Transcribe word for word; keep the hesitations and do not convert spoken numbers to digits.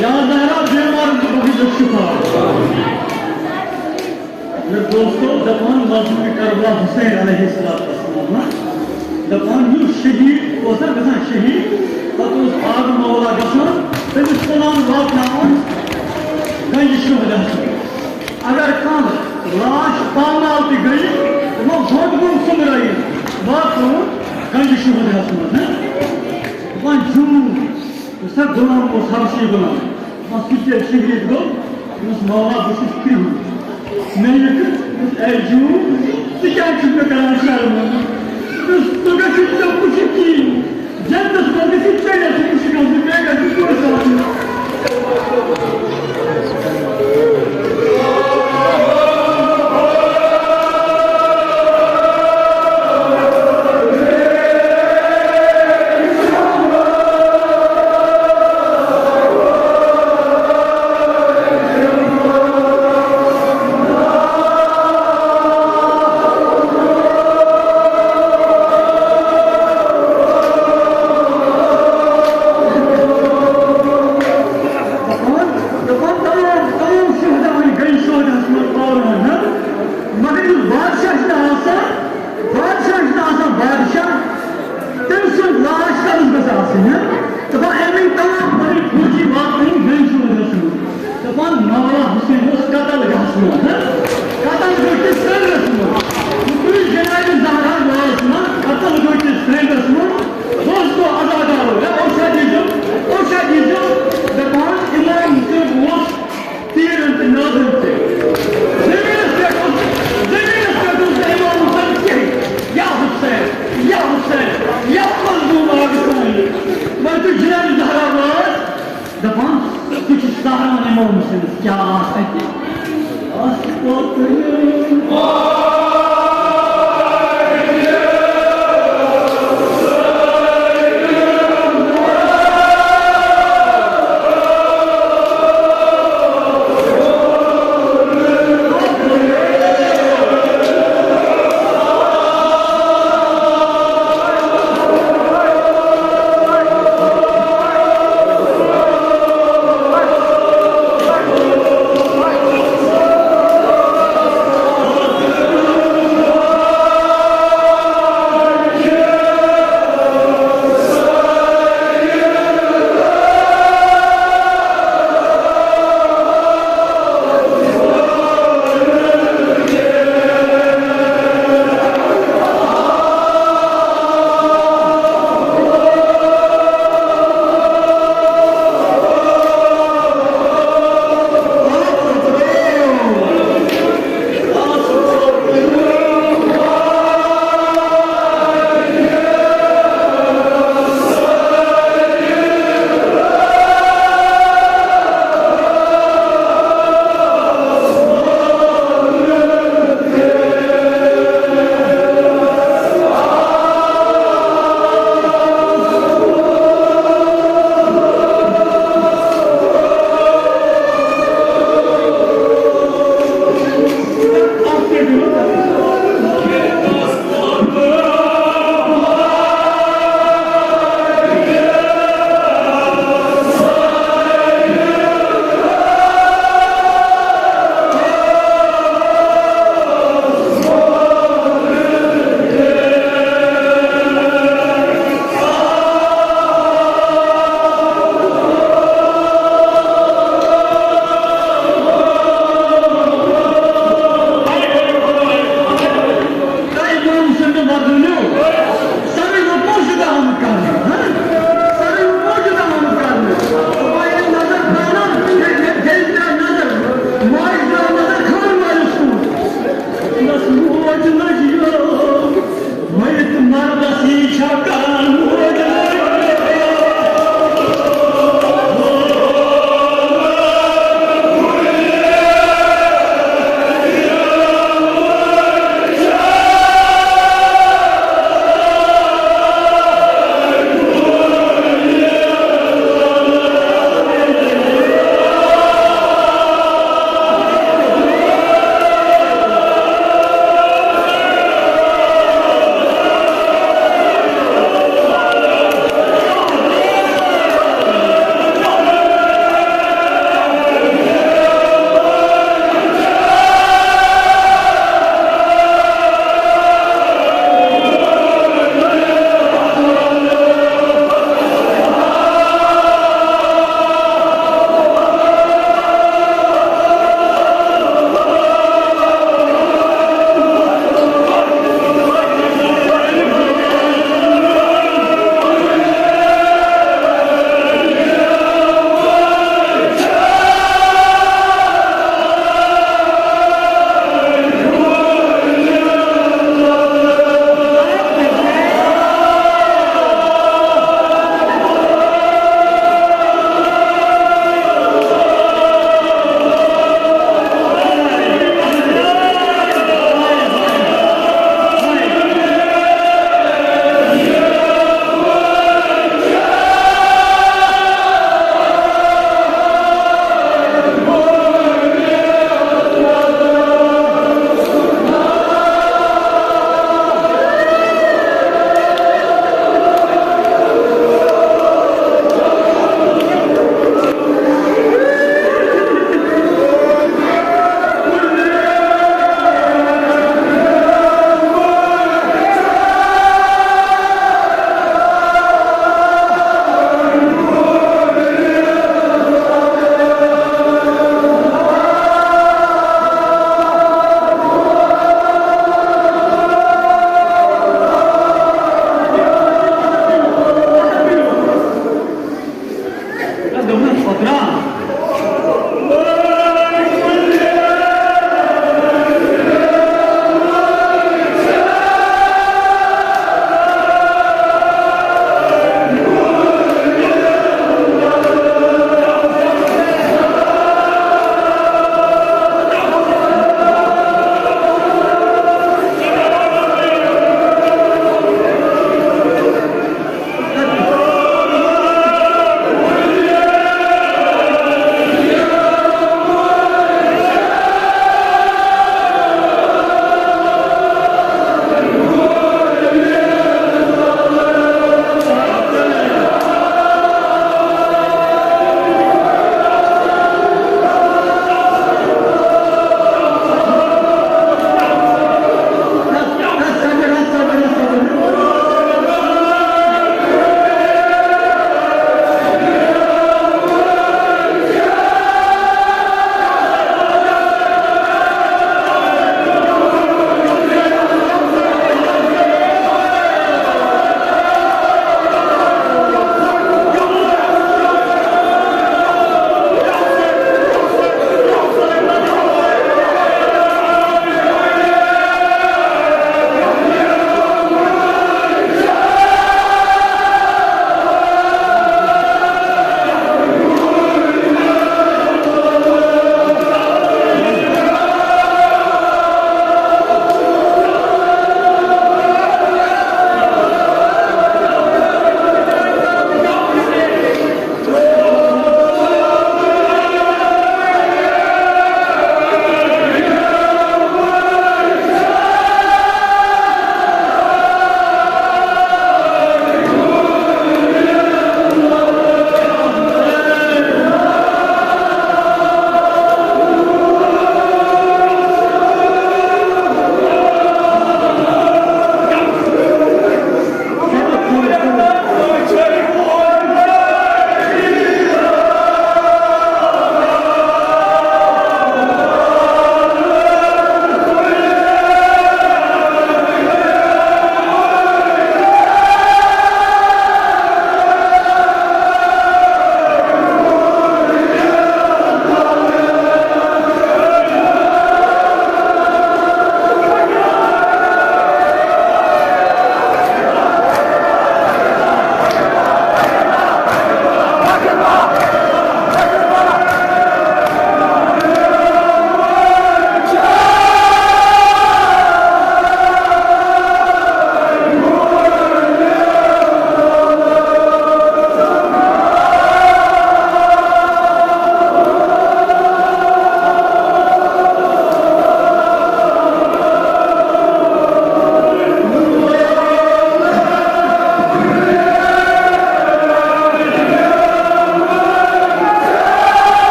یا زہرا، بیمارن تہٕ بخشی شفا۔ مےٚ دوستو، دپان مظلوم کربلا حسین علیہ الصلوۃ والسلام، ہا؟ دپان یُس شہید اوس نا گژھان شہید، پتہٕ اوس آب مولا گژھان، تٔمِس تُلان واتناوان گنج شہداہس منٛز۔ اگر کانٛہہ لاش پامال تہِ گٔیہِ، دپان گۄڈٕ گوٚو سُمرٲیِتھ واتناوُن گنج شہداہس منٛز، ہا؟ دپان جوٗن یُس سا غلام اوس، حبشی غلام، دپان سُہ تہِ ییٚلہِ شہید گوٚو، دوٚپُس، "مولا، بہٕ چھُس کرٛہُن۔" مےٚ یہِ کٔر، دوٚپُس، "اے جوٗن، ژٕ کیٛازِ چھُکھ مےٚ کران شرم؟" دوٚپُس، "ژٕ گژھِ ژےٚ وٕچھِتھ کِہیٖنۍ، جنتس منٛز گژھِ ژےٚ لاش کَتَس گٔژھ آسٕنۍ، ہہ؟ دَپان، اَمِکۍ تمام پَنٕنۍ فوجی واتنٲوِن گَنجہِ منٛز۔ دَپان، مولا حسین اوس قتل گاہَس منٛز، ہہ؟ قتل گوٚو کِس سرٛنٛگرَس منٛز۔ یہِ تُج جنابِ زہرا لٲج منٛز، قتل گوٚو کِس سرٛنٛگرَس منٛز۔ دوستو، عزادارو، ہے، اوشا دیٖزیو، اوشا دیٖزیو۔ دَپان، امام حسین اوس تیرن تہٕ نادن تہِ۔ زٔمیٖنَس پٮ۪ٹھ اوس، زٔمیٖنَس پٮ۪ٹھ اوس نہٕ امام حسین کِہیٖنۍ۔ یا حسین، یا حسین، یا مظلوم آگ سانہِ۔ وۄنۍ تُہۍ جناب زہرا وٲژ، دَپان، تُہۍ چھِو سہران امام حسینَس کیٛاہ آس اَتہِ؟ آس پوتُن۔